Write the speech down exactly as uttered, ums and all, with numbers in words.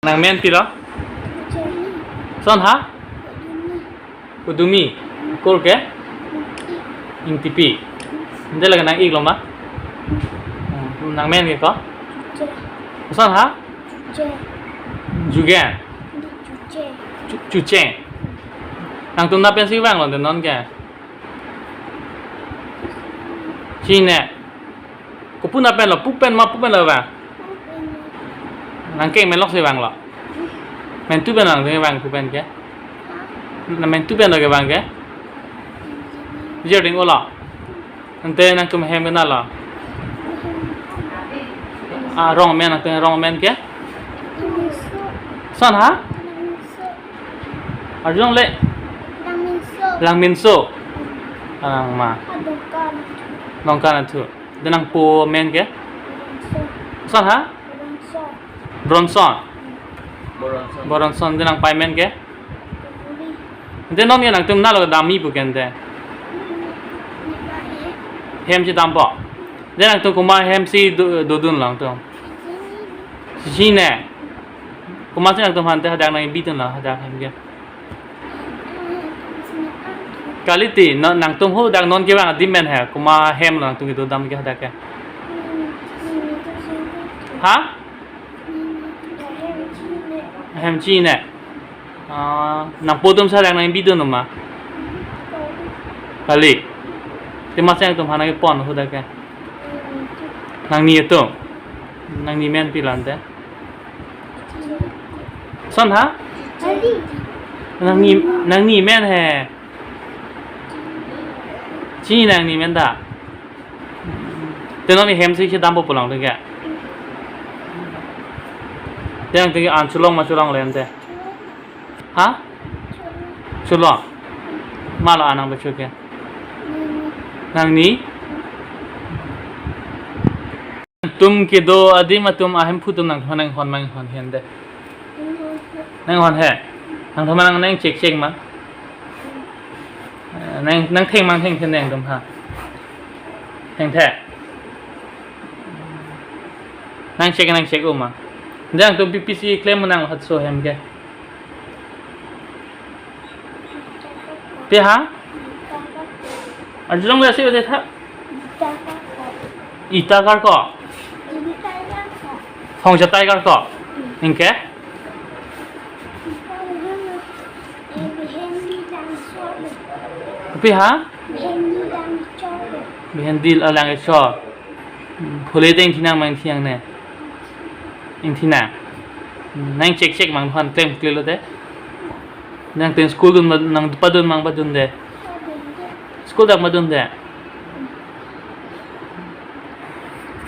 Nang men pilo? Jenny. Son ha? Jenny. Kudumi. Kur ke? Ingtipi. Ingtipi. Ante lake nang-iklo ma? Hmm, nang men ke ko? Chuche. Son ha? Chuche. Jugen. Chuche. Chu-, Chuche. Nangtum napen si vanglo de non ke? Chine. Kopu napen lo, pu pen ma, pu pen lo vang? Nang keng men lok si vanglo. Mentu pen nang vang pu pen ke? Nang mentu pen lo ke vang ke? Jer ding olo. Ante nangtum hem ke na lo? Ah, rong men, nangtum rong men ke? Son ha? Arjong le? Langminso. Langminso. Alang ma? Adongkan. Dongkan athu. Ante nangpo men ke? Bronson. Son ha? Bronson. Bronson. Bronson. Bronson. Ante nangpei men ke? Ante non ke nangtum nalo damji pu ke ante? Hem si dampo. Ante nangtum komat hem si do, dodun lo nangtum? Chine. Komat si nangtum aphan ante hadak nangbi dun lo hadak hem ke? Kalite, no, nangtum hadak non kevang adim men he, komat hem lo nangtum kedo dam ke hadak ke? Ha? Hem chine. Ah, nangpo atum si hadak nangbi dun ma? Kali. Te komat si nangtum aphan nangkepon hadak ke? Nangni atum. Nangni men pilo ante? Son ha? Nangni, nangni men he. Chine nangni men ta. Te non hem si si dampo pulang tu ke? Te nangtum an cholong ma cholongle ante? Ha? Cholong. Malo an nangpacho ke? Nangni? Nangtum kedo adim atum ahemphu atum nangtum aphan nanghon ma nanghonhe ante? Nanghonhe. Nangtum aphan nang, nang chek chek ma? Eh, nang, nangtheng ma nangthengthe nangtum aphan? Thengthe. Nang chek nang chek-o ma? Nangtum P P C klem nang hatso hem ke? Pi ha? Arjulong le si ode tha? Ita karkok. Thongja tai karkok. Anke? Pi ha? Bhendi alang kecho. Phule te ingthi nang ma ingthi nangne? Ingthi nang. Nang chek chek ma nangphan klemkle lo te? Nangtum school dun ma, nang padun ma padunde? School dak padunde?